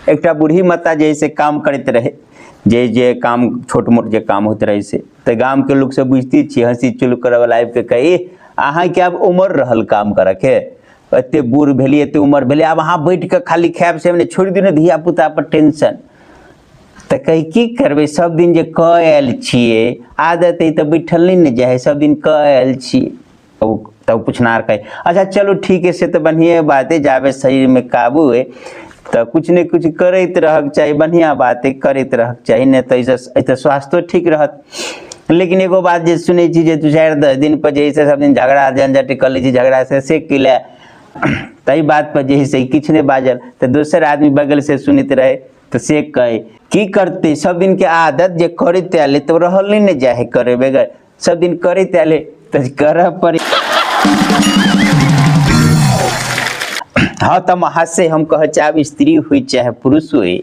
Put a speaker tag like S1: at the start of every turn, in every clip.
S1: एकटा बूढ़ी माता जे है से काम करैत रहै, जे जे काम छोट मोट जे काम होइत रहै से, तऽ गामके लोक सब बुझिते छियै, हँसी चुल करऽवला आबिके कहै, अहाँके आब उमर रहल काम करऽके, एते बूढ़ भेलियै, एते उमर भेलै, आब अहाँ बैठिके खाली खायब से नहि, छोड़ि दियौ ने धिया पुता पर टेंशन। तऽ कहै की करबै, सब दिन जे कऽ आयल छियै, आदत अइ तऽ बैठल नहि ने जाइ हइ, सब दिन कऽ आयल छियै। तब पुछनार कहै, अच्छा चलू ठीक है, से तऽ बढ़िएँ बात है, जाबे शरीरमे काबू है तऽ किछु ने किछु करैत रहक चाही, बढ़िआँ बात है, करैत रहक चाही, नहि तऽ एहिसँ एहिसँ स्वास्थ्यो ठीक रहत। लेकिन एगो बात जे सुनै छी जे 2-4-10 दिन पर जे है से सब दिन झगड़ा झंझट कऽ लै छी, झगड़ा से की लए ताहि बात पर जे है से किछु नहि बाजल, तऽ दोसर आदमी बगल से सुनैत रहै तऽ से कहै, की करतै, सब दिनके आदत जे करैत आयल तऽ रहल नहि ने जाइ है करे बगैर, सब दिन करैत आयल तऽ करऽ पड़े। हाँ तऽ महाशय हम कहऽ चाहब, स्त्री हुई चाहे पुरुष हुई,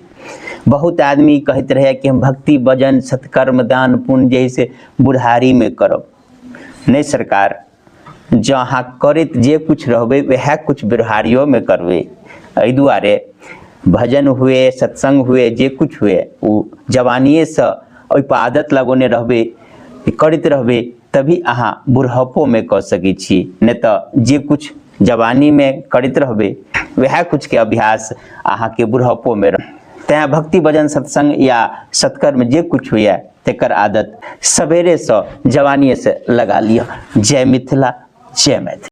S1: बहुत आदमी कहैत रहे कि हम भक्ति भजन सत्कर्म दान पुण्य जे है से बुढ़ारी में करब। नहीं सरकार, जँ अहाँ करैत जे कुछ रहबै वएह कुछ बुढ़ारियोमे करबै। एहि दुआरे भजन हुए, सत्संग हुए, जे कुछ हुए, ओ जवानिएसँ ओहिपर आदत लगौने रहबै, करैत रहबै, तभी अहाँ बुढ़ापोमे कऽ सकै छी। नहि तऽ जे कुछ जवानीमे करैत रहबै वएह कुछके अभ्यास अहाँके बुढ़ापोमे रह। तैँ भक्ति भजन सत्संग या सत्कर्म जे कुछ हुए तेकर आदत सवेरेसँ जवानिएसँ लगा लिअ। जय मिथिला, जय मैथिली।